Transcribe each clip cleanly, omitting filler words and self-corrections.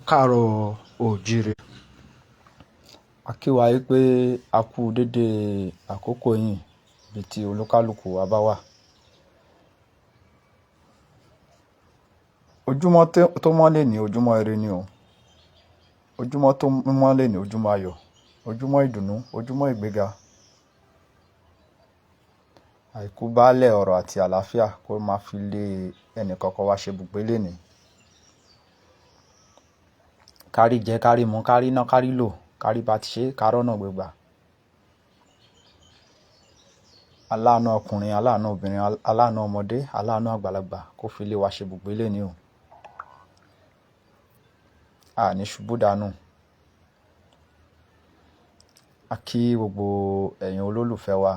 Káàárọ̀ oòjíire. A kí wa wípé a kú dédé àkókò yìí ibi tí olúkálùkù wa bá wà. Ojúmọ́ tó mọ́ lénìí, ojúmọ́ ire ni o. Ojúmọ́ tó mọ́ lénìí, ojúmọ́ ayọ̀, ojúmọ́ ìdùnnú, ojúmọ́ ìgbéga. Àìkú baálẹ̀ ọrọ̀ àti àlàáfíà kó máa fi lé ẹnì kọ̀ọ̀kan wa ṣe ibùgbé lénìí. Kárí jẹ, kárí mu, kárí ná, kárí lò, kárí bá ti ṣe, ká rọ́nà gbégbà. Aláàánú ọkùnrin, aláàánú obìnrin, aláàánú ọmọdé, aláàánú àgbàlagbà kó fi lé wa ṣe ibùgbé lénìí o. A ní ṣubú dànù. A kí gbogbo ẹ̀yin olólùfẹ́ wa.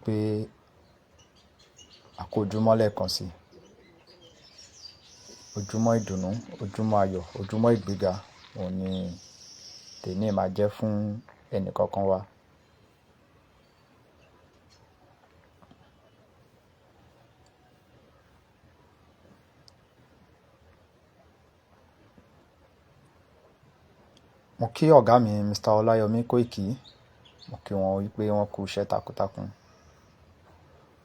Pé a kú ojúmọ́ lẹ́ẹ̀kan sí. Ojúmọ́ ìdùnnú, ojúmọ́ ayọ̀, ojúmọ́ ìgbéga òun ni tèní máa jẹ́ fún ẹnì kọ̀ọ̀kan wa. Mo kí ọ̀gá mi Mr. Ọláyọmí Kóìkì, mo kí wọn wípé wọ́n kú iṣẹ́ takuntakun,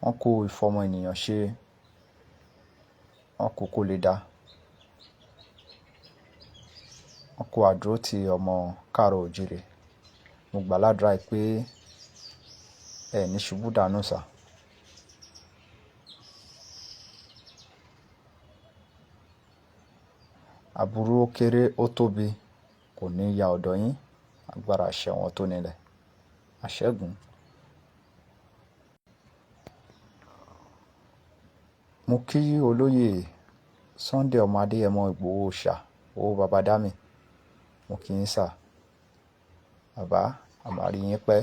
wọ́n kú ìfọmọ ènìyàn ṣe, wọ́n kú kó lè dá, wọ́n kú àdúró ti ọmọ káàárọ̀ oòjíire. Mo gbà ládùrá pé ẹ ní ṣubú dànù sá. Àbúrú ó kéré ó tóbi kò ní ya ọ̀dọ̀ yín, agbára àṣẹ wọn tó nílẹ̀. Àṣẹ́gun. Mo kí olóyè Sunday ọmọ Adéyẹmọ Ìgbòho Òòṣà, owó baba Dámì. Mo kí yín sà. Bàbá, a máa rí yín pẹ́.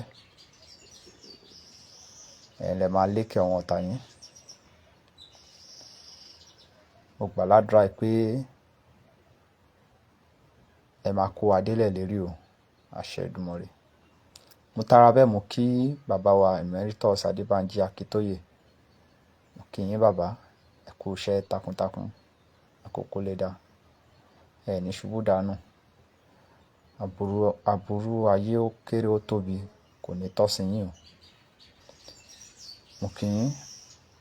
Ẹ̀yin lẹ máa lékè àwọn ọ̀tá yín. Mo gbà ládùrá pé ẹ máa kó wa délẹ̀ lérí o. Àṣẹ Èdùmàrè. Mo tara bẹ́ẹ̀ mo kí bàbá wa Emeritus Adébánjí Akíntóyè. Mo kí yín bàbá, ẹ kú iṣẹ́ takuntakun, ẹ kú kó lè dá. Ẹ ní ṣubú dànù. Àbúrú ayé ó kéré ó tóbi kò ní tọ́ sí yín o. Mo kí yín,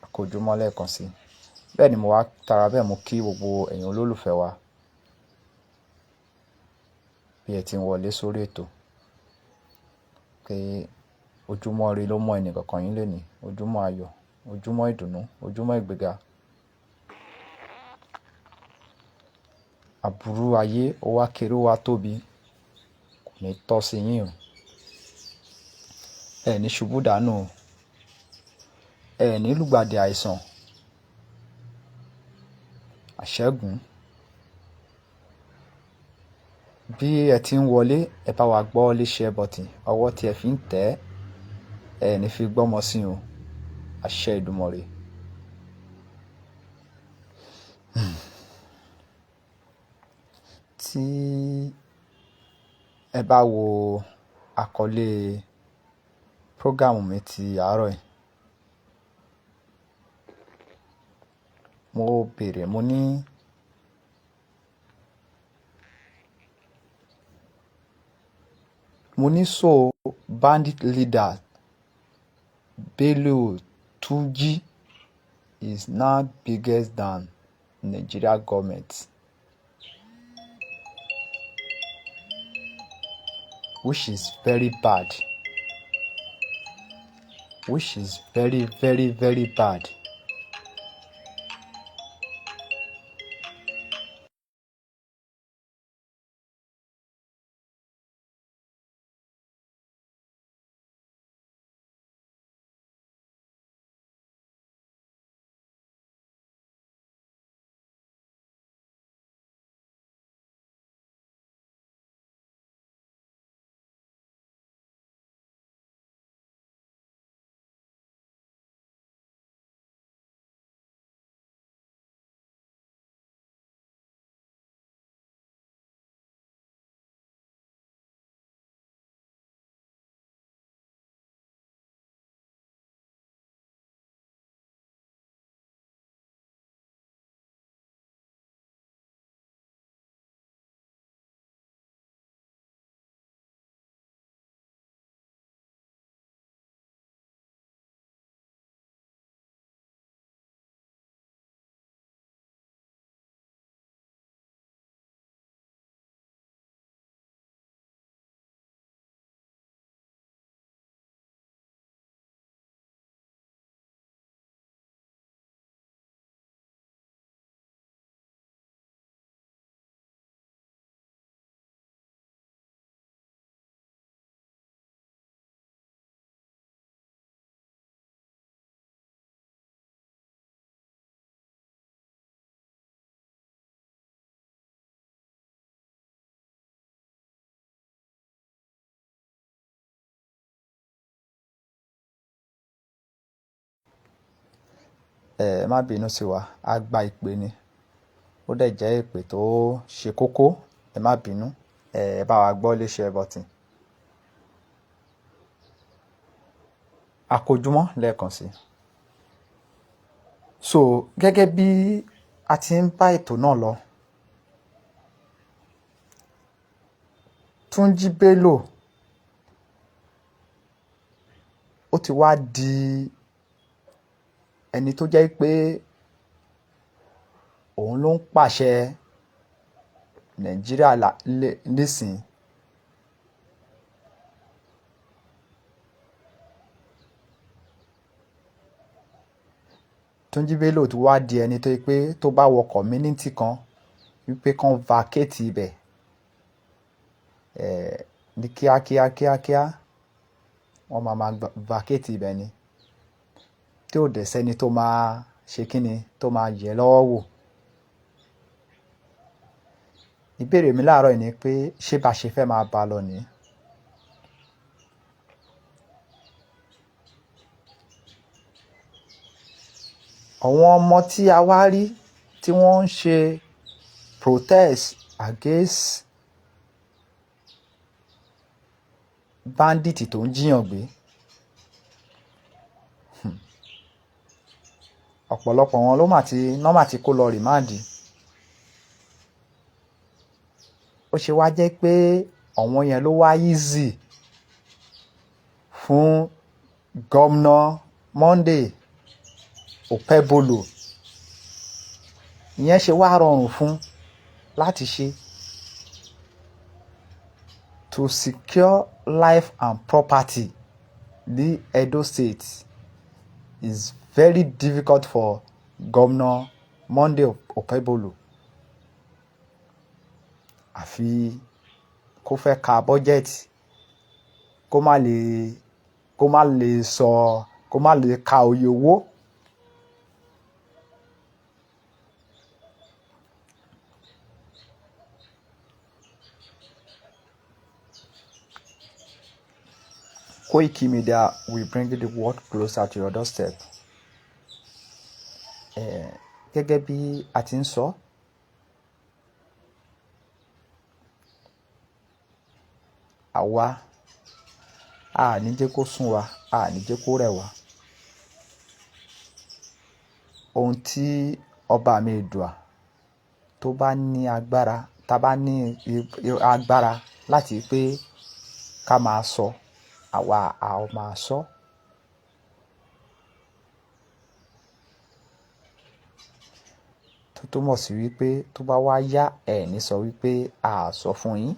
a kú ojúmọ́ lẹ́ẹ̀kan sí. Bẹ́ẹ̀ ni mo wá tara bẹ́ẹ̀ mo kí gbogbo ẹ̀yin olólùfẹ́ wa bí ẹ ti ń wọlé sórí ètò. Pé ojúmọ́ ire ló mọ́ ẹnì kọ̀ọ̀kan yín lénìí. Ojúmọ́ ayọ̀, ojúmọ́ ìdùnnú, ojúmọ́ ìgbéga. Àbúrú ayé ó wá kéré ó wá tóbi kò ní tọ́ sí yín o. Ẹ ní ṣubú dànù o. Ẹ ní lùgbàdì àìsàn. Àṣẹ́gun. Bí ẹ ti ń wọlé, ẹ bá wa gbọ́ lé share button, ọwọ́ tí ẹ fi ń tẹ̀ ẹ ní fi gbọ́mọ sí o. Àṣẹ Èdùmàrè. Tí ẹ bá wo àkọlé program mi ti àárọ̀ yìí, mo béèrè, mo ní so bandit leader Bello Turji is now biggest than Nigeria government, which is very bad, which is very, very, very bad. Ẹ má bínú sí wa, a gba ìpè ni. Ó dẹ̀ jẹ́ ìpè tó ṣe kókó. Ẹ má bínú. Ẹ bá wa gbọ́ lé share button. Àkójúmọ́ lẹ́ẹ̀kan sí. So gẹ́gẹ́ bí a ti ń bá ètò náà lọ, Túnjí Bello ó ti wá di ẹni tó jẹ́ pé òun ló ń pàṣẹ Nàìjíríà nísìn. Túnjí Bello ti wá di ẹni tó jẹ́ pé tó bá wọ community kan wípé kán vacate ibẹ̀ ní kíákíá kíákíá, wọ́n máa máa vacate ibẹ̀ ni. Tí ò dẹ̀ sẹ́ni tó máa ṣe kíni tó máa yẹ̀ lọ́wọ́ wò. Ìbéèrè mi láàárọ̀ yìí ni pé ṣé bá ṣe fẹ́ máa bá lọ nìyí? Àwọn ọmọ tí a wá rí tí wọ́n ń ṣe protest against bandit tó ń jíyàn gbé. Ọ̀pọ̀lọpọ̀ wọn ló mà ti, ná mà ti kó lọ remand. Ó ṣe wá jẹ́ pé àwọn yẹn ló wá easy fún Governor Monday Okpebholo. Ìyẹn ṣe wá rọrùn fún láti ṣe to secure life and property ní Edo State is very difficult for Governor Monday Okpebholo. Àfi kó fẹ́ ka budget, kó má lè sọ, kó má lè ka oye owó. Koiki Media will bring the world closer to your doorstep. Gẹ́gẹ́ bí a ti ń sọ, àwa a ní jẹ́ kó sún wa, a ní jẹ́ kó rẹ̀ wá. Ohun tí ọba mi Èdùà tó bá ní agbára, tá bá ní agbára láti pé ká máa sọ, àwa a ó máa sọ. Tó túmọ̀ sí wípé tó bá wá yá, ẹ ní sọ wípé a sọ fún yín.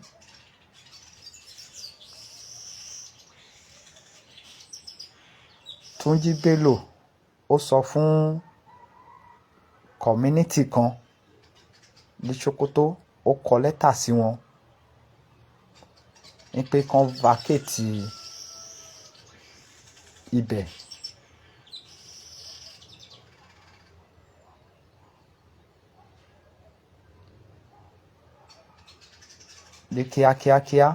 Túnjí Bello ó sọ fún community kan ní Sokoto, ó kọ lẹ́tà sí wọn ní pé kán vacate ibẹ̀. Ní kíákíákíá.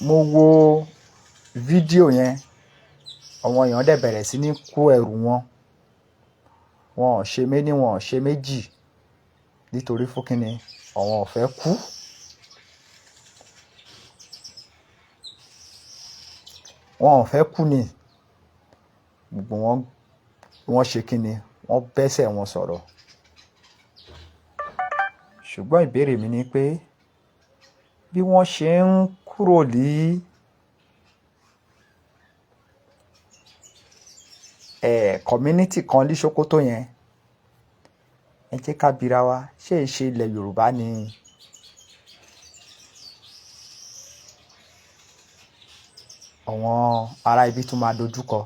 Mo wo fídíò yẹn, àwọn èèyàn dẹ̀ bẹ̀rẹ̀ sí ní kó ẹrù wọn. Wọn ò ṣe méní, wọn ò ṣe méjì nítorí fún kíni àwọn ò fẹ́ kú. Wọn ò fẹ́ kú ni. Gbogbo wọn, wọ́n ṣe kíni, wọ́n bẹ́sẹ̀ wọn sọ̀rọ̀. Ṣùgbọ́n ìbéèrè mi ni pé bí wọ́n ṣe ń kúrò ní community kan ní Sokoto yẹn, ẹ jẹ́ ká bira wa, ṣé ìṣe ilẹ̀ Yorùbá ni? Àwọn ará ibi tún máa dojúkọ.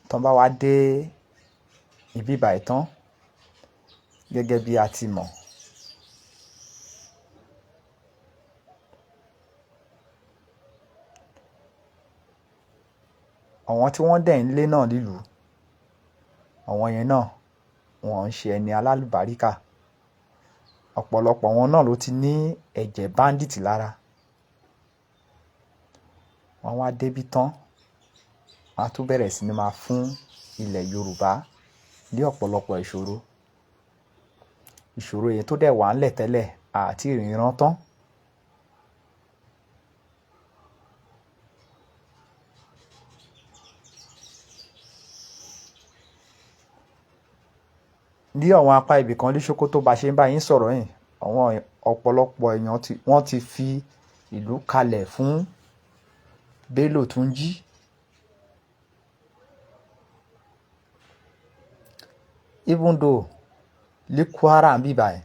Tán bá wá dé ibi báyìí tán, gẹ́gẹ́ bí a ti mọ̀, àwọn tí wọ́n dẹ̀ ń lé náà nílùú, àwọn yẹn náà wọ́n ń ṣe ẹni alálùbáríkà. Ọ̀pọ̀lọpọ̀ wọn náà ló ti ní ẹ̀jẹ̀ bandit lára. Wọ́n wá débí tán, wọ́n á tún bẹ̀rẹ̀ sí ní máa fún ilẹ̀ Yorùbá ní ọ̀pọ̀lọpọ̀ ìṣòro. Ìṣòro yẹn tó dẹ̀ wà ńlẹ̀ tẹ́lẹ̀ àti ìrìnrán tán. Ní àwọn apá ibì kan ní Sókótó bá ṣe ń bá yín sọ̀rọ̀ yìí, àwọn ọ̀pọ̀lọpọ̀ èèyàn tí wọ́n ti fi ìlú kalẹ̀ fún Bello Turji. Even though ní Kwara ń bí báyìí,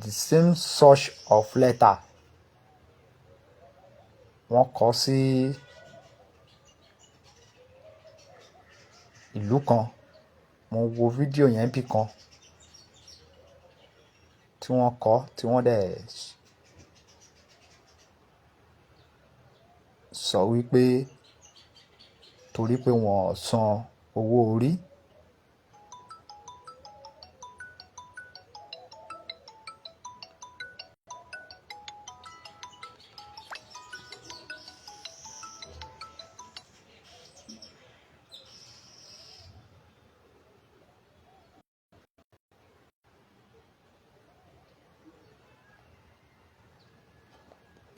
the same sort of letter wọ́n kọ sí ìlú kan. Mo wo fídíò yẹn bí kan tí wọ́n kọ, tí wọ́n dẹ̀ sọ wípé torí pé wọ́n ò san owó orí.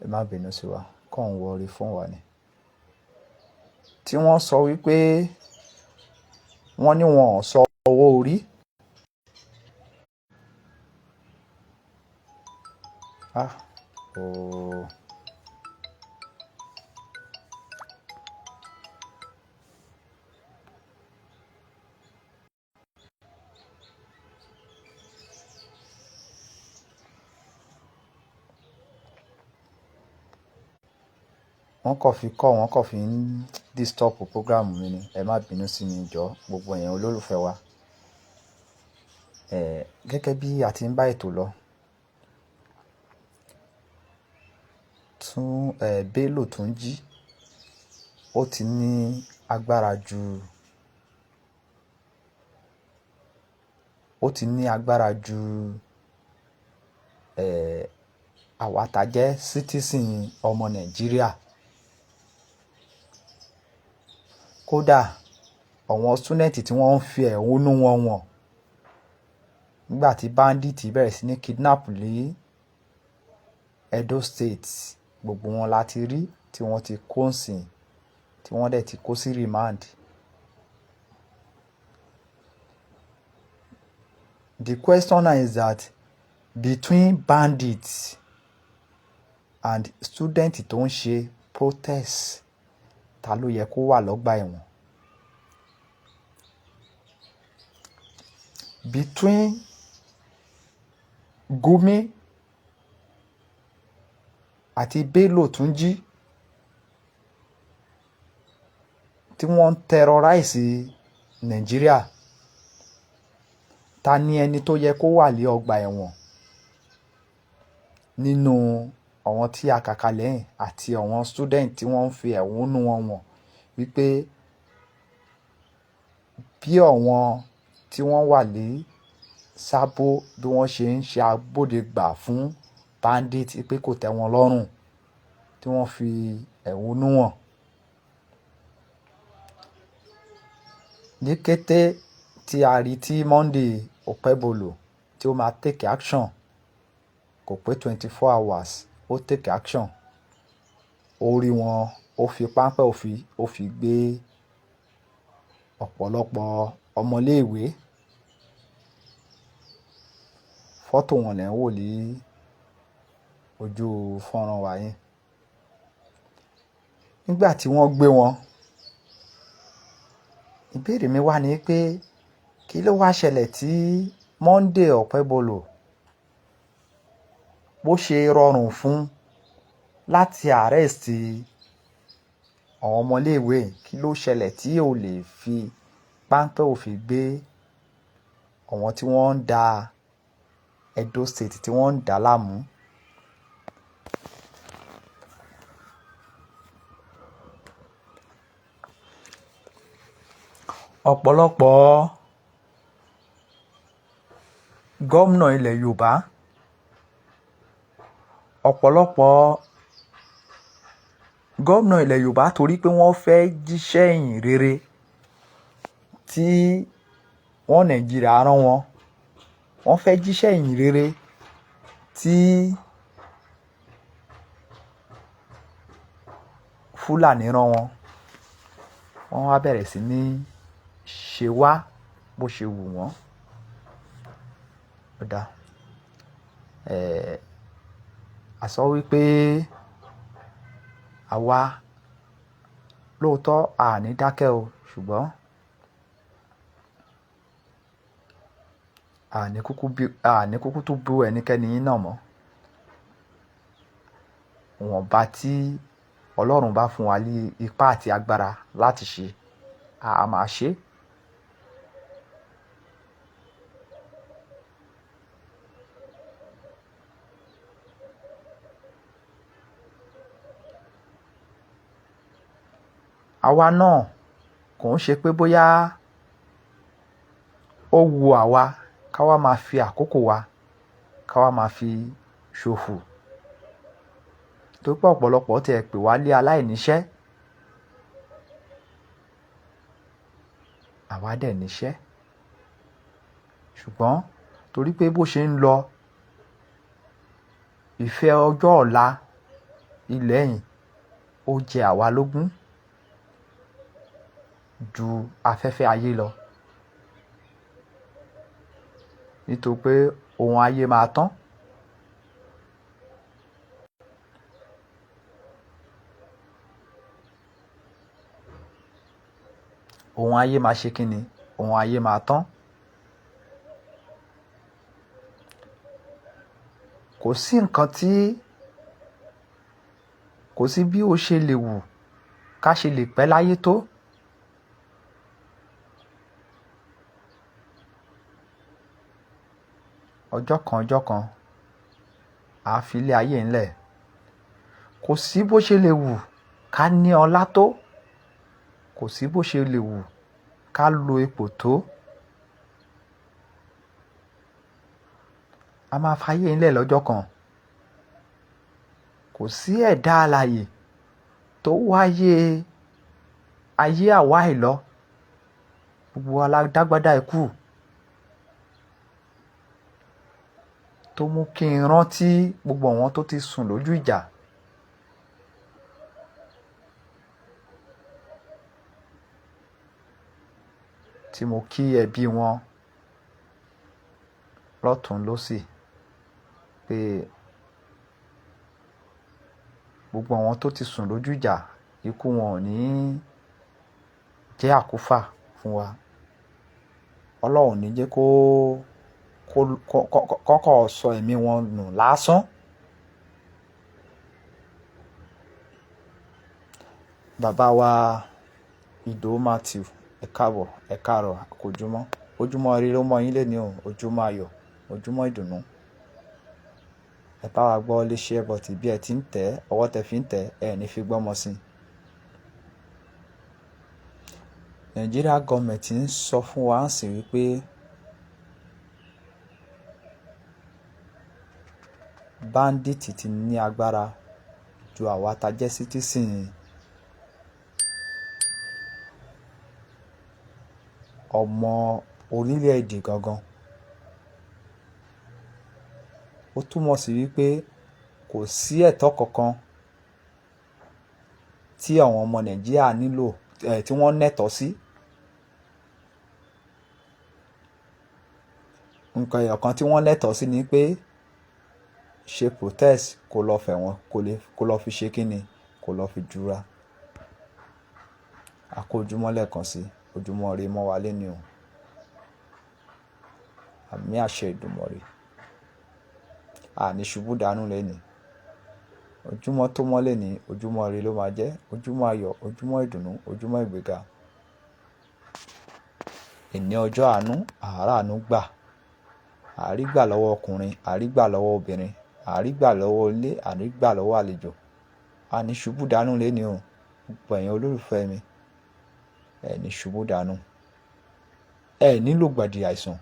Ẹ má bínú sí wa, kàn ń wọ orí fún wa ni. Tí wọ́n sọ wípé wọ́n ní wọn ò san owó orí. Ah, ooo. Wọ́n kàn fi kọ́, wọ́n kàn fi ń disturb program mi ni. Ẹ má bínú sí mi jọ̀ọ́, gbogbo ẹ̀yin olólùfẹ́ wa. Gẹ́gẹ́ bí a ti ń bá ètò lọ, tún, Bello Turji, ó ti ní agbára ju, ó ti ní agbára ju, àwa tá jẹ́ citizen ọmọ Nàìjíríà. Kódà àwọn student tí wọ́n ń fi ẹ̀hónú wọn wọ̀n nígbà tí bandit bẹ̀rẹ̀ sí ní kidnap ní Edo State, gbogbo wọn la ti rí tí wọ́n ti kó ǹsìn, tí wọ́n dẹ̀ ti kó sí remand. The question now is that between bandits and student tó ń ṣe protest, ta ló yẹ kó wà lọ́gbà ẹ̀wọ̀n? Between Gumi àti Bello Turji tí wọ́n ń terrorize Nàìjíríà, ta ni ẹni tó yẹ kó wà ní ọgbà ẹ̀wọ̀n nínú àwọn tí a kà kalẹ̀ yìí àti àwọn student tí wọ́n ń fi ẹ̀hónú wọn wọ̀n wípé bí àwọn tí wọ́n wà ní Sábó bí wọ́n ṣe ń ṣe agbódegbà fún bandit pé kò tẹ́ wọn lọ́rùn tí wọ́n fi ẹ̀hónú hàn. Ní kété tí a rí tí Monday Okpebholo tí ó máa take action, kò pé 24 hours ó take action. Ó rí wọn, ó fi páńpẹ́ òfin, ó fi gbé ọ̀pọ̀lọpọ̀ ọmọléèwé. Fọ́tò wọn lẹ̀ ń wò ní ojú fọ́nrán wa yìí. Nígbà tí wọ́n gbé wọn, ìbéèrè mi wà ní pé kí ló wá ṣẹlẹ̀ tí Monday Okpebholo bó ṣe rọrùn fún láti arrest àwọn ọmọléèwé, kí ló ṣẹlẹ̀ tí ò lè fi páńpẹ́ òfin gbé àwọn tí wọ́n ń da Edo State tí wọ́n ń dà láàmú? Ọ̀pọ̀lọpọ̀ gómìnà ilẹ̀ Yorùbá, ọ̀pọ̀lọpọ̀ Gómìnà ilẹ̀ Yorùbá, torí pé wọ́n fẹ́ jíṣẹ́ ìyìn rere tí wọ́n Nàìjíríà rán wọn, wọ́n fẹ́ jíṣẹ́ ìyìn rere tí Fúlàní rán wọn, wọ́n wá bẹ̀rẹ̀ sí ní ṣe wá bó ṣe wù wọ́n. Ó dáa. A sọ wípé àwa lóòótọ́ a ní dákẹ́ o, ṣùgbọ́n a ní kúkú tún bú ẹnikẹ́ni yín náà mọ́. Ìwọ̀nba tí Ọlọ́run bá fún wa ní ipá àti agbára láti ṣe, a máa ṣe. Àwa náà kò ń ṣe pé bóyá ó wu àwa ká wá máa fi àkókò wa ká wá máa fi ṣòfò. Torí pé ọ̀pọ̀lọpọ̀ tí ẹ pè wá lé aláìníṣẹ́. Àwa dẹ̀ níṣẹ́. Ṣùgbọ́n torí pé bó ṣe ń lọ, ìfẹ́ ọjọ́ ọ̀la ilẹ̀ yìí ó jẹ àwa lógún ju afẹ́fẹ́ ayé lọ. Nítorí pé ohun ayé máa tán. Ohun ayé máa ṣe kíni? Ohun ayé máa tán. Kò sí nǹkan tí, kò sí bí ó ṣe lè wù ká ṣe lè pẹ́ láyé tó. Ọjọ́ kan ọjọ́ kan, a fi ilé ayé ńlẹ̀. Kò sí bó ṣe lè wù ká ní ọlá tó. Kò sí bó ṣe lè wù ká lo ipò tó. A máa fayé ńlẹ̀ lọ́jọ́ kan. Kò sí ẹ̀dá alààyè tó wáyé ayé àwa ìlọ. Gbogbo wa la dágbádá ikú tó mú kí n rántí gbogbo àwọn tó ti sùn lójú ìjà. Tí mo kí ẹbí wọn lọ́tùn lósì pé gbogbo àwọn tó ti sùn lójú ìjà, ikú wọn ò ní jẹ́ àkúfà fún wa. Ọlọ́run ò ní jẹ́ kó kọ́kọ́ sọ ẹ̀mí wọn nù lásán. Bàbá wa Ìdòwú Matthew, ẹ káàbọ̀, ẹ káàárọ̀, kojúmọ́. Ojúmọ́ ire ló mọ́ yín léni o, ojúmọ́ ayọ̀, ojúmọ́ ìdùnnú. Ẹ bá wa gbọ́ lé share button bí ẹ ti ń tẹ̀, ọwọ́ tẹ fi ń tẹ̀, ẹ ní fi gbọ́mọ sí. Nigeria government ń sọ fún wa ń sìn wípé bandit ti ní agbára ju àwa tá jẹ́ citizen ọmọ orílẹ̀-èdè gangan. Ó túmọ̀ sí wípé kò sí ẹ̀tọ́ kankan tí àwọn ọmọ Nàìjíríà nílò, tí wọ́n nẹ́tọ̀ọ́ sí. Nǹkan ẹyọ kan tí wọ́n lẹ́tọ̀ọ́ sí ni pé ṣe protest kó lọ fẹ̀wọ̀n, kó lọ fi ṣe kíni, kó lọ fi jura. A kó ojúmọ́ lẹ́ẹ̀kan sí, ojúmọ́ ire mọ́ wa léni o. Àmì àṣẹ Èdùmàrè. A ní ṣubú dànù léni. Ojúmọ́ tó mọ́ léni, ojúmọ́ ire ló máa jẹ́, ojúmọ́ ayọ̀, ojúmọ́ ìdùnnú, ojúmọ́ ìgbéga. Èní ọjọ́ àánú, àárọ̀ àánú gbà. Àárí gbà lọ́wọ́ ọkùnrin, àárí gbà lọ́wọ́ obìnrin, àárí gbà lọ́wọ́ ilé, àárí gbà lọ́wọ́ àlejò. A ní ṣubú dànù léni o. Gbogbo ẹ̀yin olólùfẹ́ mi, ẹ ní ṣubú dànù. Ẹ nílò gbàdì àìsàn.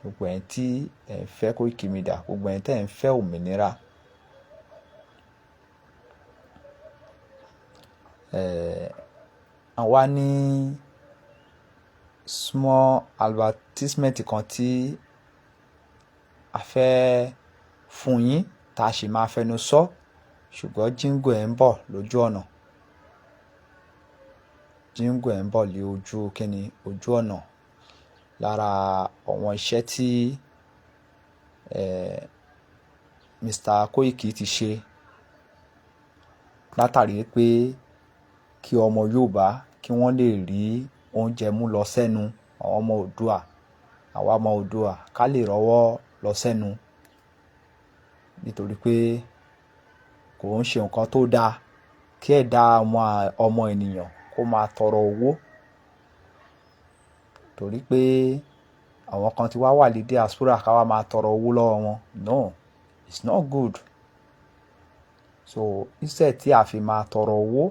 Gbogbo ẹ̀yin tí ẹ ń fẹ́ Koiki Media, gbogbo ẹ̀yin tí ẹ ń fẹ́ òmìnira. Àwa ní small advertisement kan tí a fẹ́ fún yín, tá a sì máa fẹnu sọ, ṣùgbọ́n jingle ẹ̀ ń bọ̀ lójú ọ̀nà. Jingle ẹ̀ ń bọ̀ lé ojú kíni ojú ọ̀nà. Lára àwọn iṣẹ́ tí Mr. Koiki ti ṣe látàrí pé kí ọmọ Yorùbá kí wọ́n lè rí oúnjẹ mú lọ sẹ́nu, àwọn ọmọ Oòduà, àwa ọmọ Oòduà ká lè rọ́wọ́ lọ sẹ́nu, nítorí pé kò ń ṣe nǹkan tó dáa kí ẹ̀dá ọmọ ènìyàn kó máa tọrọ owó, torí pé àwọn kan ti wá wà ní diaspora, ká wá máa tọrọ owó lọ́wọ́ wọn. No, it's not good. So instead tí a fi máa tọrọ owó,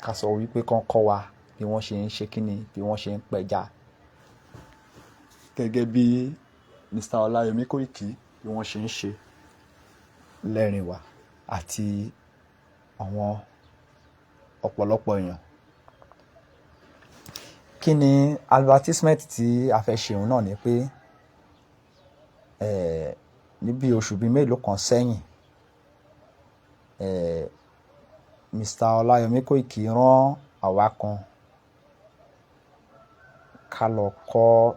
ká sọ wípé kán kọ́ wa bí wọ́n ṣe ń ṣe kíni, bí wọ́n ṣe ń pẹja, gẹ́gẹ́ bí Mr. Ọláyọmí Kóìkí bí wọ́n ṣe ń ṣe lẹ́rìn wa àti àwọn ọ̀pọ̀lọpọ̀ èèyàn. Kí ni advertisement tí a fẹ́ ṣe? Òun náà ni pé níbi oṣù bíi mélòó kan sẹ́yìn, Mr. Ọláyọmí Kóìkí rán àwa kan ká lọ kọ́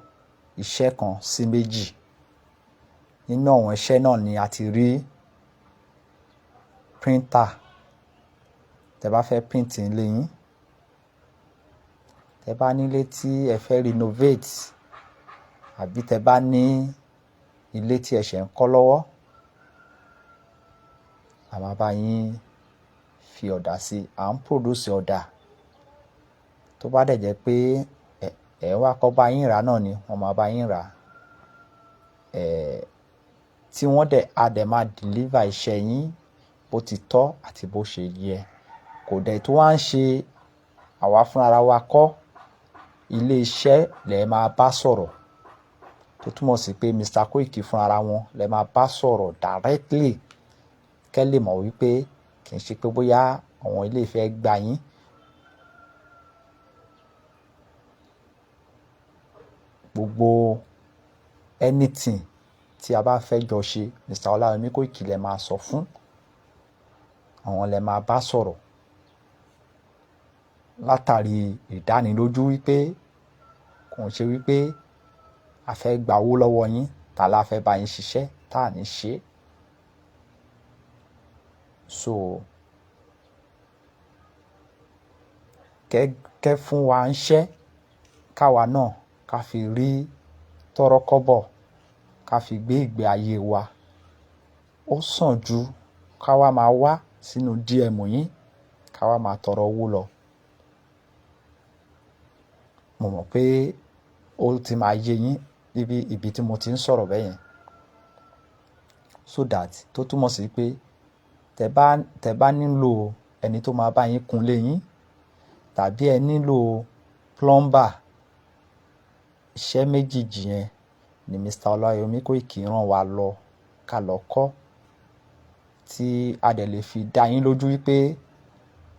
iṣẹ́ kan sí méjì. Nínú àwọn iṣẹ́ náà ni a ti rí printer. Tẹ bá fẹ́ print nílé yín, tẹ bá nílé tí ẹ fẹ́ renovate, àbí tẹ bá ní ilé tí ẹ ṣẹ̀ ń kọ́ lọ́wọ́, a máa bá yín fi ọ̀dà sí. À ń produce ọ̀dà. Tó bá dẹ̀ jẹ́ pé ẹ wá kọ́ bá yín rà náà ni, wọ́n máa bá yín rà. Tí wọ́n dẹ̀, a dẹ̀ máa deliver iṣẹ́ yín bó ti tọ́ àti bó ṣe yẹ. Kò dẹ̀ tó wá ń ṣe àwa fúnra wa kọ́, ilé iṣẹ́ lẹ máa bá sọ̀rọ̀, tó túmọ̀ sí pé Mr. Koiki fúnra wọn lẹ máa bá sọ̀rọ̀ directly, kẹ́ lè mọ̀ wípé kì í ṣe pé bóyá àwọn ilé ìfẹ́ gbà yín. Gbogbo anything tí a bá fẹ́ jọ ṣe, Mr. Ọláyọmí Kóìkí lẹ máa sọ fún, àwọn lẹ máa bá sọ̀rọ̀, látàrí ìdánilójú wípé kò ń ṣe wípé a fẹ́ gba owó lọ́wọ́ yín, ta la fẹ́ bá yín ṣiṣẹ́ tá à ní ṣe. So kẹ́ fún wa ń ṣẹ́, káwa náà ká fi rí tọ́rọ́kọ́bọ̀, ká fi gbé ìgbé ayé wa. Ó sàn ju ká wá máa wá sínú DM yín, ká wá máa tọrọ owó lọ. Mo mọ̀ pé ó ti máa yé yín níbi ibi tí mo ti ń sọ̀rọ̀ bẹ́yẹn. So that tó túmọ̀ sí pé tẹ bá nílò ẹni tó máa bá yín kunlé yín, tàbí ẹ nílò plumber, iṣẹ́ méjèèjì yẹn ni Mr. Ọláyọmí Kóìkí rán wa lọ ká lọ kọ́, tí a dẹ̀ lè fi dá yín lójú wípé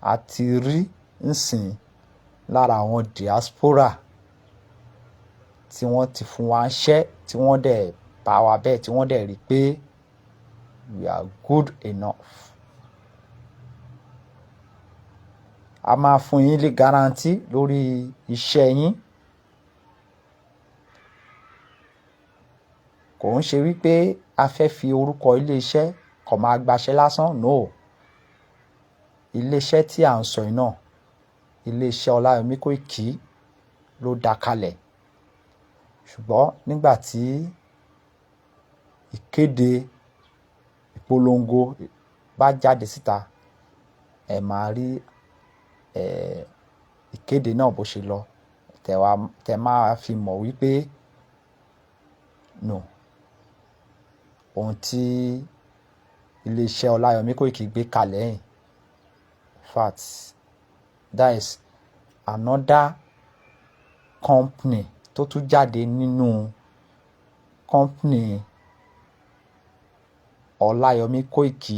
a ti rí nsìn lára àwọn diaspora tí wọ́n ti fún wa ṣẹ́, tí wọ́n dẹ̀ bá wa bẹ́ẹ̀, tí wọ́n dẹ̀ rí pé we are good enough. A máa fún yín ní guarantee lórí iṣẹ́ yín. Kò ń ṣe wípé a fẹ́ fi orúkọ ilé iṣẹ́ kó máa gbaṣẹ́ lásán. No. Ilé iṣẹ́ tí à ń sọ yìí náà, ilé iṣẹ́ Ọláyọmí Kóìkí ló dá kalẹ̀. Ṣùgbọ́n nígbà tí ìkéde ìpolongo bá jáde síta, ẹ máa rí ìkéde náà bó ṣe lọ, tẹ máa fi mọ̀ wípé no, ohun tí ilé iṣẹ́ Ọláyọmí Kóìkí gbé kalẹ̀ yìí, in fact, that is another company tó tún jáde nínú company Ọláyọmí Kóìkí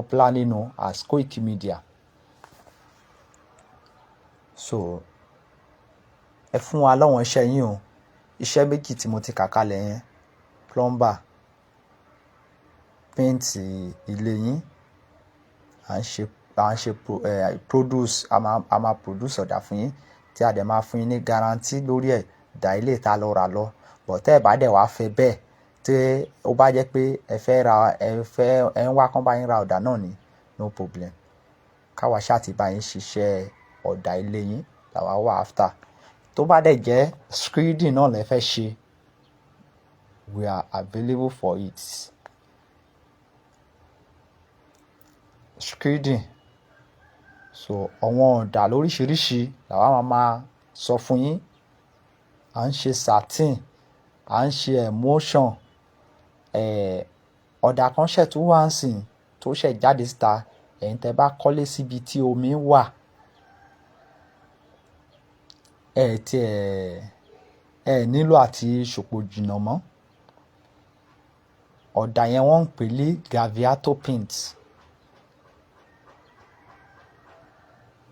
popularly known as Koiki Media. So ẹ fún wa lọ́wọ́n iṣẹ́ yín o. Iṣẹ́ méjì tí mo ti kà kalẹ̀ yẹn, plumber, paint ilé yín, à ń ṣe produce, a máa produce ọ̀dà fún yín tí a dẹ̀ máa fún yín ní guarantee lórí ẹ̀ dà ilé ìta lọ rà lọ. But tẹ́ ẹ bá dẹ̀ wá fẹ́ bẹ́ẹ̀, tí ó bá jẹ́ pé ẹ fẹ́ ra, ẹ fẹ́ ẹ ń wá kán bá yín ra ọ̀dà náà ni, no problem. Káwa ṣáà ti bá yín ṣiṣẹ́ ọ̀dà ilé yín làwa wà after. Tó bá dẹ̀ jẹ́ screening náà lẹ fẹ́ ṣe, we are available for it. Screening, so àwọn ọ̀dà lóríṣiríṣi làwa máa sọ fún yín. À ń ṣe satin, à ń ṣe emulsion, ọ̀dà kan ṣẹ̀ tó wà ń sìn tó ṣẹ̀ jáde síta. Ẹ̀yin tẹ́ bá kọ́lé síbi tí omi wà, ẹ tí ẹ ẹ nílò àti ṣòpò jìnnà mọ́. Ọ̀dà yẹn wọ́n ń pè ní Gaviato paint.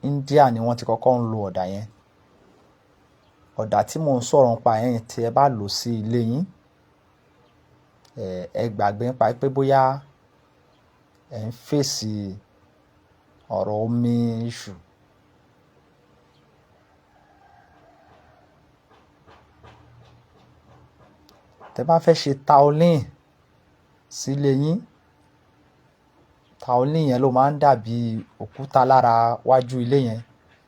India ni wọ́n ti kọ́kọ́ ń lo ọ̀dà yẹn. Ọ̀dà tí mò ń sọ̀rọ̀ nípa yẹn, tí ẹ bá lò sí ilé yín, ẹ gbàgbé nípa pé bóyá ẹ ń fèsì ọ̀rọ̀ omi issue. Tẹ bá fẹ́ ṣe taolin sílé yín, taolin yẹn ló máa ń dàbí òkúta lára wájú ilé yẹn.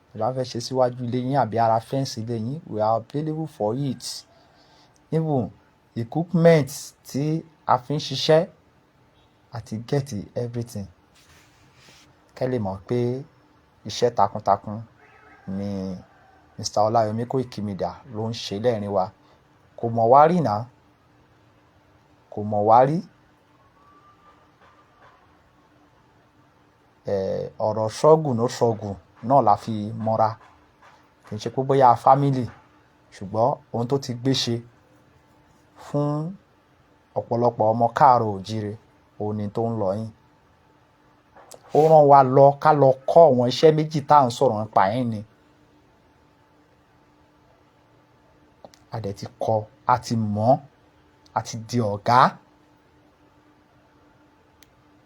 Tẹ bá fẹ́ ṣe síwájú ilé yín àbí ara fence ilé yín, we are available for it. Even equipment tí a fi ń ṣiṣẹ́ àti get everything. Kẹ́ lè mọ̀ pé iṣẹ́ takuntakun ni Mr. Ọláyọmí Koiki Media ló ń ṣe lẹ́rìn wa. Kò mọ̀ wá rí náà, kò mọ̀ wá rí. Ọ̀rọ̀ struggle no struggle náà la fi mọ́ra. Kì í ṣe pé bóyá family, ṣùgbọ́n ohun tó ti gbé ṣe fún ọ̀pọ̀lọpọ̀ ọmọ káàró òjíire, òun ni tó ń lọ yín. Ó rán wa lọ ká lọ kọ́ àwọn iṣẹ́ méjì tá à ń sọ̀rọ̀ nípa yẹn ni. A dẹ̀ ti kọ́, a ti mọ̀, a ti di ọ̀gá.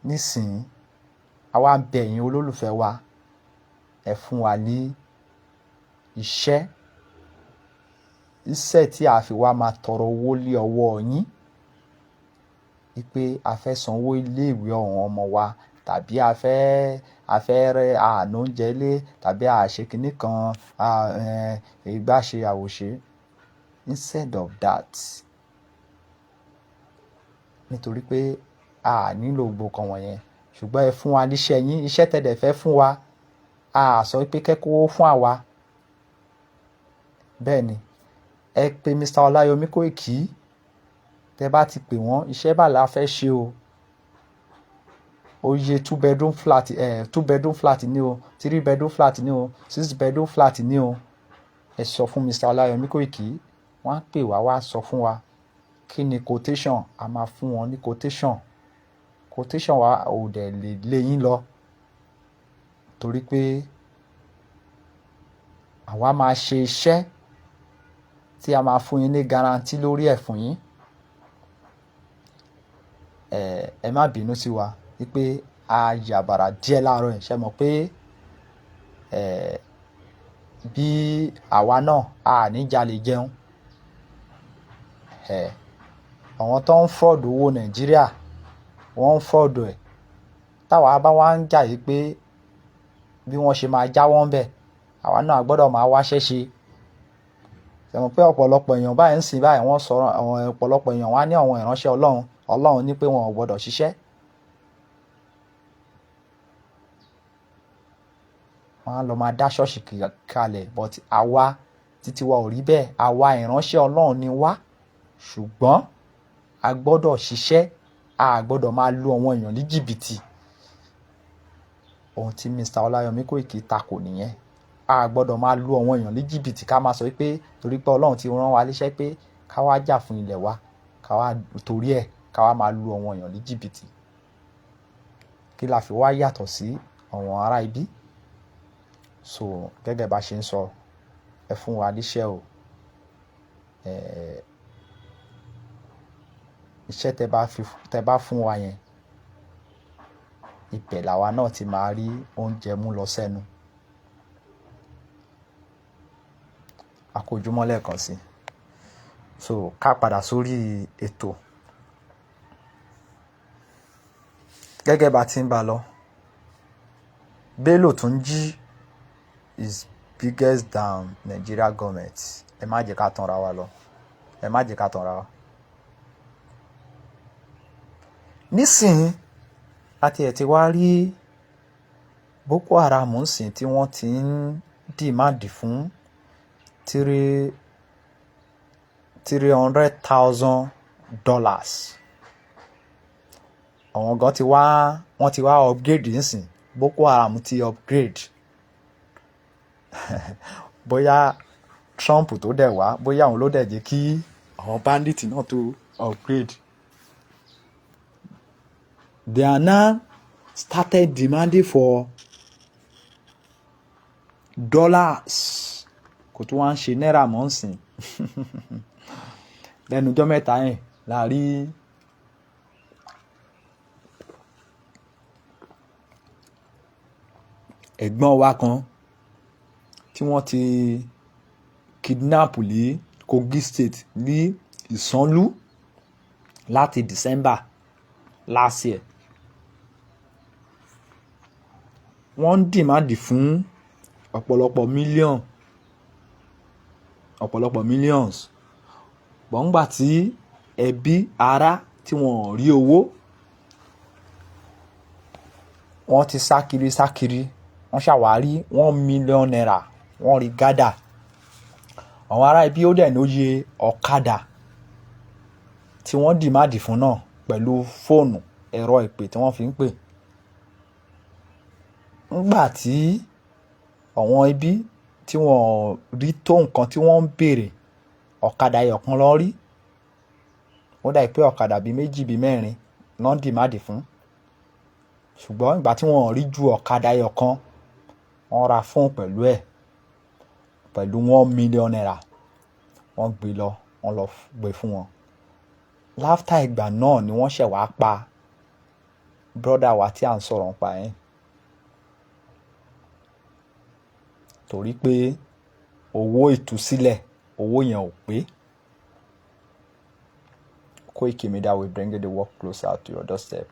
Nísìnyí, a wá ń bẹ ẹ̀yin olólùfẹ́ wa, ẹ fún wa ní iṣẹ́. Iṣẹ́ tí a fi wá máa tọrọ owó lé ọwọ́ yín, wípé a fẹ́ sanwó ilé ìwé àwọn ọmọ wa, tàbí a fẹ́ rẹ àná oúnjẹ lé, tàbí a ṣe kìíní kan, ìgbà ṣe àwòṣe. Instead of that, nítorí pé a nílò gbogbo nǹkan wọ̀nyẹn, ṣùgbọ́n ẹ fún wa ní iṣẹ́ yín, iṣẹ́ tẹ dẹ̀ fẹ́ fún wa, a sọ pé kẹ́ kó fún àwa. Bẹ́ẹ̀ ni, ẹ pè Mr. Ọláyọmí Koiki. Tẹ bá ti pè wọ́n, iṣẹ́ bá la fẹ́ ṣe o. Oye two bedroom flat ní o, three bedroom flat ní o, six bedroom flat ní o. Ẹ sọ fún Mr. Ọláyọmí Koiki, wọ́n á pè wá wá sọ fún wa kí ni quotation. A máa fún wọn ní quotation. Quotation wa ò dẹ̀ lè lé yín lọ, torí pé àwa máa ṣe iṣẹ́ tí a máa fún yín ní guarantee lórí ẹ̀ fún yín. Ẹ má bínú sí wa wípé a yàbàrà díẹ̀ láàárọ̀ yìí. Ṣé mọ̀ pé bí àwa náà a ní jalè jẹun. Àwọn tó ń fraud owó Nàìjíríà, wọ́n ń fraud ẹ̀. Táwa bá wá ń jà yìí pé bí wọ́n ṣe máa jáwọ́ ń bẹ̀, àwa náà gbọ́dọ̀ máa wáṣẹ́ ṣe. Ṣé mọ̀ pé ọ̀pọ̀lọpọ̀ èèyàn báyìí ń sìn báyìí, wọ́n sọ̀rọ̀, àwọn ọ̀pọ̀lọpọ̀ èèyàn wá ní àwọn ìránṣẹ́ Ọlọ́run, Ọlọ́run ní pé wọn ò gbọdọ̀ ṣiṣẹ́. Wọ́n á lọ máa dá ṣọ́ọ̀ṣì kalẹ̀, but àwa títí wa ò rí bẹ́ẹ̀. Àwa ìránṣẹ́ Ọlọ́run ni wá, ṣùgbọ́n a gbọdọ̀ ṣiṣẹ́, a gbọdọ̀ máa lu àwọn èèyàn ní jìbìtì. Ohun tí Mr. Ọláyọmí Koiki takò nìyẹn. A gbọdọ̀ máa lu àwọn èèyàn ní jìbìtì ká máa sọ wípé torí pé Ọlọ́run ti rán wa léṣẹ́ pé ká wá jà fún ilẹ̀ wa, ká wá torí ẹ̀ ká wá máa lu àwọn èèyàn ní jìbìtì. Kí la fi wá yàtọ̀ sí àwọn ará ibí? So gẹ́gẹ́ bá ṣe ń sọ, ẹ fún wa níṣẹ́ o. Iṣẹ́ tẹ bá fún wa yẹn, ibẹ̀ làwa náà ti máa rí oúnjẹ mú lọ sẹ́nu. A kú ojúmọ́ lẹ́ẹ̀kan sí. So ká padà sórí ètò. Gẹ́gẹ́ bá ti ń bá lọ, Bello Turji is biggest than Nigeria government. Ẹ má jẹ́ ká tanra wa lọ. Ẹ má jẹ́ ká tanra wa. Nísìnyí, a ti ẹ̀ ti wá rí Boko Haram ńsìn tí wọ́n ti ń demand fún $300,000. Àwọn gan ti wá, wọ́n ti wá upgrade nísìnyí. Boko Haram ti upgrade. Bóyá Trump tó dẹ̀ wá, bóyá òun ló dẹ̀ jẹ́ kí àwọn bandit náà tó upgrade. They are now started demanding for dollars. Kò tún wá ń ṣe náírà mọ́ ńsìn. Lẹ́nu ọjọ́ mẹ́ta yẹn la rí ẹ̀gbọ́n wa kan tí wọ́n ti kidnap ní Kogi State ní Ìsànlú láti December last year. Wọ́n ń demand fún ọ̀pọ̀lọpọ̀ million, ọ̀pọ̀lọpọ̀ millions. But ńgbà tí ẹbí, ará tí wọ́n ò rí owó, wọ́n ti sá kiri sá kiri, wọ́n ṣàwárí ₦1 million, wọ́n rí gádà. Àwọn ará ẹbí ó dẹ̀ lóye ọ̀kadà tí wọ́n demand fún náà pẹ̀lú fóònù ẹ̀rọ ìpè tí wọ́n fi ń pè. Nígbà tí àwọn ẹbí tí wọ́n rí tó nǹkan tí wọ́n ń bèèrè, ọ̀kadà ẹyọ kan lọ rí. Ó dà pé ọ̀kadà bí méjì bí mẹ́rin ló ń demand fún. Ṣùgbọ́n ìgbà tí wọ́n rí ju ọ̀kadà ẹyọ kan, wọ́n ra fóònù pẹ̀lú ẹ̀, pẹ̀lú ₦1 million. Wọ́n gbé lọ, wọ́n lọ gbé fún wọn. Láftà ìgbà náà ni wọ́n ṣẹ̀ wá pa brother wa tí à ń sọ̀rọ̀ nípa ẹ̀. Torí pé owó ìtúsílẹ̀, owó yẹn ò pé. Koiki Media will bring the work closer to your doorstep.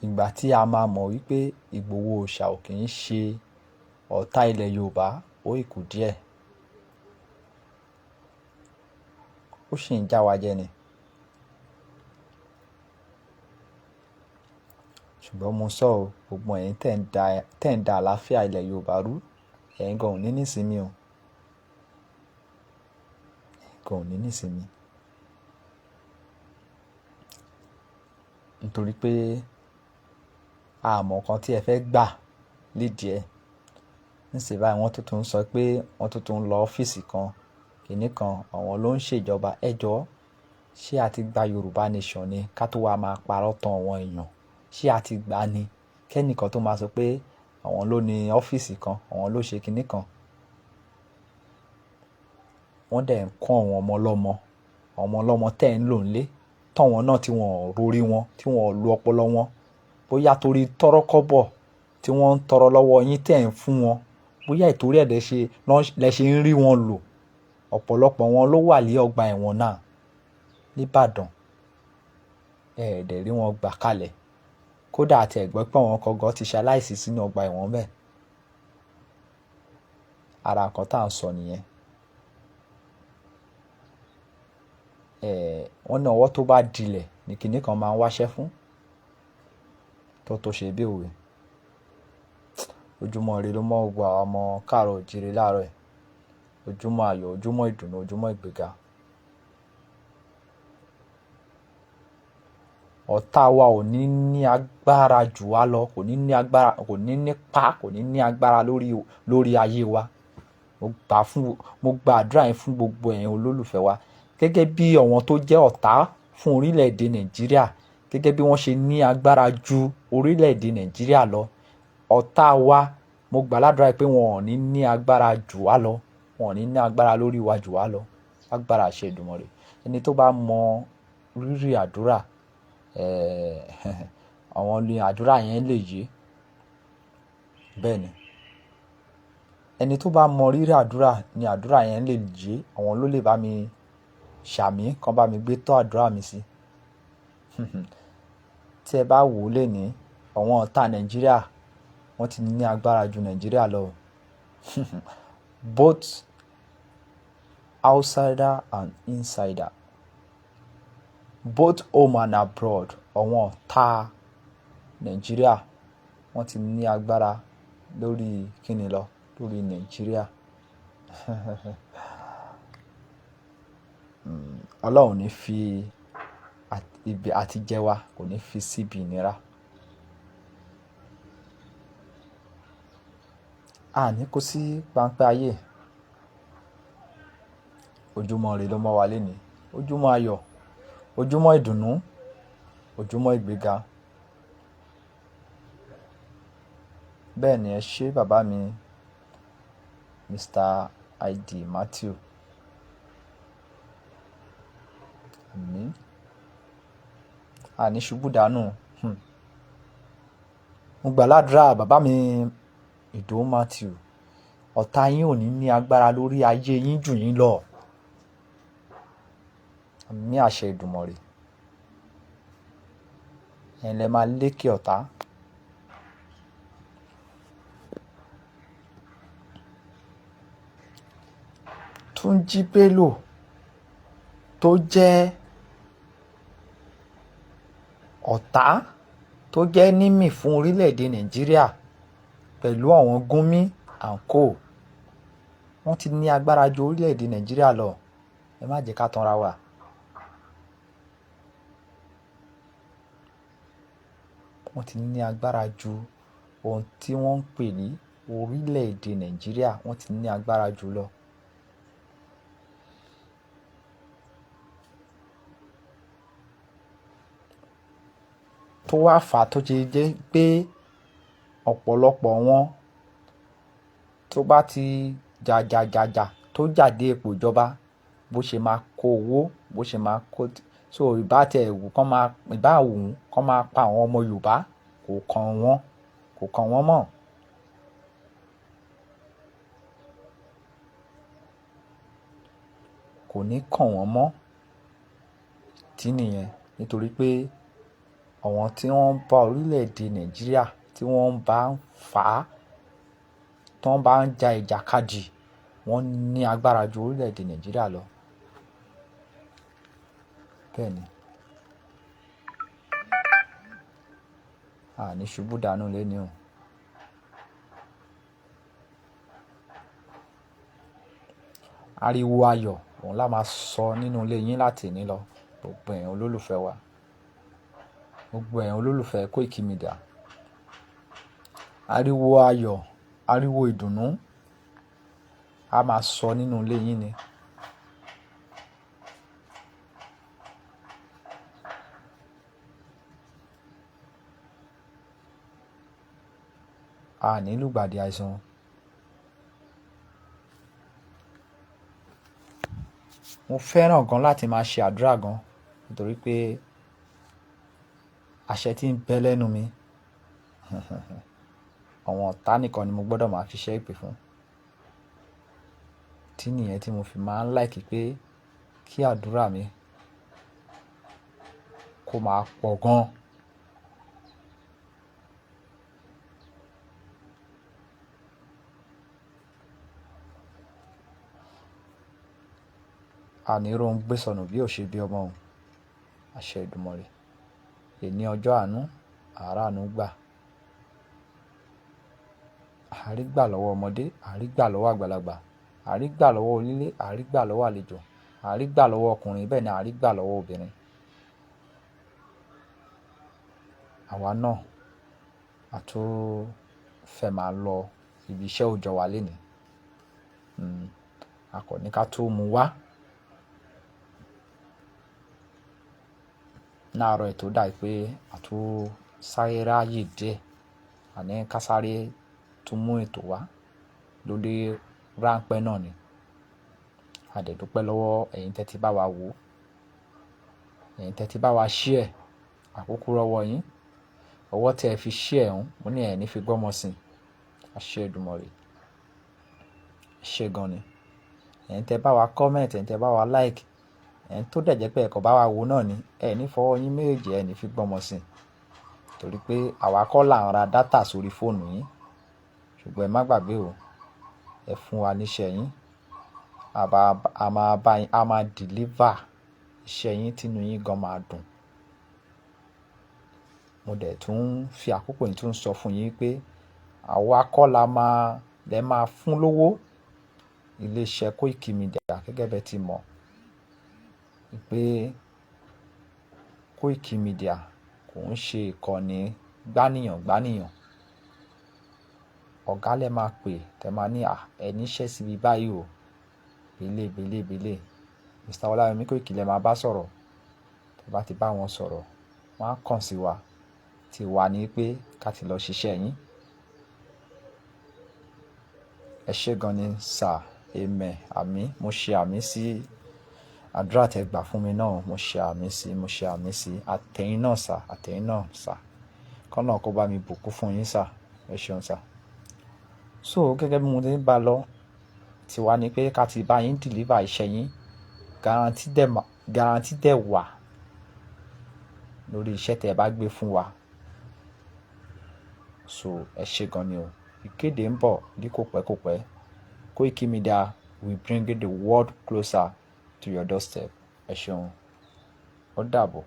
Ìgbà tí a máa mọ̀ wípé Ìgbòho Òòṣà ò kí ń ṣe ọ̀tá ilẹ̀ Yorùbá, ó ì kù díẹ̀. Ó sì ń já wa jẹ ni. Ṣùgbọ́n mo sọ ọ́, gbogbo ẹ̀yin tẹ̀ ń da àlàáfíà ilẹ̀ Yorùbá rú, ẹ̀yin gan ò ní nísinmi o. Ẹ̀yin gan ò ní nísinmi. Nítorí pé a mọ̀ nǹkan tí ẹ fẹ́ gbà lédi ẹ. Nísìnyí báyìí wọ́n tún ń sọ pé wọ́n tún ń lọ ọ́fíìsì kan, kìnì kan, àwọn ló ń ṣèjọba. Ẹ jọ, ṣé a ti gba Yorùbá nation ni ká tó wá máa parọ́ tán àwọn èèyàn? Ṣé a ti gbà ni? Kẹ́nìkan tó máa sọ pé àwọn ló ní ọ́fíìsì kan, àwọn ló ṣe kìnì kan. Wọ́n dẹ̀ ń kọ́ àwọn ọmọ ọlọ́mọ, àwọn ọmọ ọlọ́mọ tẹ̀ ń lò nílé, tán wọn náà tí wọ́n ò rorí wọn, tí wọ́n ò lo ọpọlọ wọn. Bóyá torí tọ́rọ́kọ́bọ̀ tí wọ́n ń tọrọ lọ́wọ́ yín tẹ̀ ń fún wọn, bóyá ìtorí ẹ̀ lẹ ṣe ń rí wọn lò. Ọ̀pọ̀lọpọ̀ wọn ló wà ní ọgbà ẹ̀wọ̀n náà ní Ìbàdàn. Ẹ dẹ̀ rí wọn gbà kalẹ̀. Kódà àti ẹ̀ gbọ́ pé àwọn kan gan ti ṣaláìsí sínú ọgbà ẹ̀wọ̀n bẹ́ẹ̀. Ara nǹkan tí à ń sọ nìyẹn. Wọ́n ní ọwọ́ tó bá dilẹ̀ ní kìnì kan máa ń wáṣẹ́ fún. Tó tó ṣe bí òwe. Ojúmọ́ ire ló mọ́ gbogbo àwa ọmọ káàró òjìrè láàárọ̀ yìí. Ojúmọ́ ayọ̀, ojúmọ́ ìdùnnú, ojúmọ́ ìgbéga. Ọ̀tá wa ò ní ní agbára jù wá lọ, kò ní ní agbára, kò ní nípa, kò ní ní agbára lórí ayé wa. Mo gba àdúrà yẹn fún gbogbo ẹ̀yin olólùfẹ́ wa. Gẹ́gẹ́ bí àwọn tó jẹ́ ọ̀tá fún orílẹ̀-èdè Nàìjíríà, Gẹ́gẹ́ bí wọ́n ṣe ní agbára ju orílẹ̀-èdè Nàìjíríà lọ, ọ̀tá wa, mo gbà ládùúrà pé wọn ò ní ní agbára jù wá lọ, wọn ò ní ní agbára lórí wa jù wá lọ. Lágbára àṣẹ Èdùmàrè. Ẹni tó bá mọ rírì àdúrà, àwọn ni àdúrà yẹn lè yé. Bẹ́ẹ̀ ni. Ẹni tó bá mọ rírì àdúrà ni àdúrà yẹn lè yé. Àwọn ló lè bá mi ṣàmì, kan bá mi gbé tọ́ àdúrà mi sí. Tí ẹ bá wò ó lénìí, àwọn ọ̀tá Nàìjíríà wọ́n ti ní agbára ju Nàìjíríà lọ. Both outsider and insider, both home and abroad, àwọn ọ̀tá Nàìjíríà wọ́n ti ní agbára lórí kíni lọ, lórí Nàìjíríà. Ọlọ́run ò ní fi ibi àtijẹ wa, kò ní fi síbi ìnira. A ní kó sí páńpẹ́ ayé. Ojúmọ́ ire ló mọ́ wa lénìí. Ojúmọ́ ayọ̀, ojúmọ́ ìdùnnú, ojúmọ́ ìgbéga. Bẹ́ẹ̀ ni, ẹ ṣé bàbá mi, Mr. ID Matthew. Àmín. A ní ṣubú dànù. Mo gbà ládùúrà bàbá mi Ìdòwú Matthew. Ọ̀tá yín ò ní ní agbára lórí ayé yín jù yín lọ. Àmín àṣẹ Èdùmàrè. Ẹ̀yin lẹ máa lékè ọ̀tá. Túnjí Bello tó jẹ́ ọ̀tá, tó jẹ́ nímì fún orílẹ̀-èdè Nàìjíríà pẹ̀lú àwọn Gumi and co. Wọ́n ti ní agbára ju orílẹ̀-èdè Nàìjíríà lọ. Ẹ má jẹ́ ká tanra wa. Wọ́n ti ní agbára ju ohun tí wọ́n ń pè ní orílẹ̀-èdè Nàìjíríà, wọ́n ti ní agbára jù lọ. Tó wá fà tó ṣe jẹ́ pé ọ̀pọ̀lọpọ̀ wọn tó bá ti jà tó jà dé ipò ìjọba, bó ṣe máa kó owó, bó ṣe máa kó so ìbá tẹ ẹ̀wù kán máa, ìbá wù kán máa pa àwọn ọmọ Yorùbá, kò kàn wọ́n, kò kàn wọ́n mọ́. Kò ní kàn wọ́n mọ́. Tí nìyẹn, nítorí pé àwọn tí wọ́n ń bá orílẹ̀-èdè Nàìjíríà tí wọ́n bá ń fà á, tí wọ́n bá ń ja ìjàkadì, wọ́n ní agbára ju orílẹ̀-èdè Nàìjíríà lọ. Bẹ́ẹ̀ ni. A ní ṣubú dànù léni o. Ariwo ayọ̀ òun la máa sọ nínú ilé yín láti òní lọ. Gbogbo ẹ̀yin olólùfẹ́ wa, gbogbo ẹ̀yin olólùfẹ́ Koiki Media. Ariwo ayọ̀, ariwo ìdùnnú a máa sọ nínú ilé yín ni. A ní lùgbàdì àìsàn. Mo fẹ́ràn gan láti máa ṣe àdúrà gan, nítorí pé àṣẹ tí ń bẹ lẹ́nu mi. Àwọn ọ̀tá nìkan ni mo gbọ́dọ̀ máa fi ṣẹ́ ìpè fún. Tí nìyẹn tí mo fi máa ń like pé kí àdúrà mi kó máa pọ̀ gan. A ní rohun gbé sọnù bí ò ṣe bí ọmọ òun. Àṣẹ Èdùmàrè. Èní ọjọ́ àánú, àárà àánú gbà. Àárí gbà lọ́wọ́ ọmọdé, àárí gbà lọ́wọ́ àgbàlagbà, àárí gbà lọ́wọ́ onílé, àárí gbà lọ́wọ́ àlejò, àárí gbà lọ́wọ́ ọkùnrin, bẹ́ẹ̀ ni àárí gbà lọ́wọ́ obìnrin. Àwa náà, a tún fẹ́ máa lọ ibi iṣẹ́ òòjọ́ wa lénìí. A kò ní ká tó mú wá. Láàárọ̀ ètò dà pé àtún sáré ráyè díẹ̀, àní ká sáré tún mú ètò wá lórí ráńpẹ́ náà ni. A dẹ̀ dúpẹ́ lọ́wọ́ ẹ̀yin tẹ́ ti bá wa wò, ẹ̀yin tẹ́ ti bá wa share. Àkókò rọ́wọ́ yín, ọwọ́ tí ẹ fi share ń, mo ní ẹ̀ ní fi gbọ́mọ sí. Àṣẹ Èdùmàrè. Ẹ ṣé gan ni. Ẹ̀yin tẹ́ bá wa comment, ẹ̀yin tẹ́ bá wa like, ẹ̀yin tó dẹ̀ jẹ́ pé ẹ kàn bá wa wò náà ni, ẹ ní fọwọ́ yín méjèèjì, ẹ ní fi gbọ́mọ sí. Torí pé àwa kọ́ là ń ra data sórí fóònù yín. Ṣùgbọ́n ẹ má gbàgbé o, ẹ fún wa níṣẹ́ yín. A máa bá yín, a máa deliver iṣẹ́ yín tínú yín gan máa dùn. Mo dẹ̀ tún fi àkókò yìí tún sọ fún yín pé àwa kọ́ la máa lẹ máa fún lówó. Ilé iṣẹ́ Koiki Media, gẹ́gẹ́ bí ẹ ti mọ̀ pé Koiki Media kò ń ṣe ìkànnì gbánìyàn gbánìyàn. Ọ̀gá lẹ máa pè, tẹ máa ní, "À, ẹ níṣẹ́ síbi báyìí o. Bélé, bélé, bélé." Mr. Ọláyọmí Koiki lẹ máa bá sọ̀rọ̀. Tẹ bá ti bá wọn sọ̀rọ̀, wọ́n á kàn sí wa. Tí wà ní pé ká ti lọ ṣiṣẹ́ yín. Ẹ ṣé gan ni sir. Amen. Àmín. Mo ṣe àmín sí àdúrà tẹ gbà fún mi náà. Mo ṣe àmín sí, mo ṣe àmín sí. Àtẹ̀yìn náà sir, àtẹ̀yìn náà sir. Kọ́lọ́run kó bá mi bùkún fún yín sir. Ẹ ṣeun sir. So gẹ́gẹ́ bí mo ti ń bá lọ, tí wà ní pé ká ti bá yín deliver iṣẹ́ yín. Guarantee dẹ̀ wà lórí iṣẹ́ tí ẹ bá gbé fún wa. So ẹ ṣé gan ni o. Ìkéde ń bọ̀ ní kò pẹ́ kò pẹ́. Koiki Media will bring the world closer to your doorstep. Ẹ ṣeun. Ó dàbọ̀.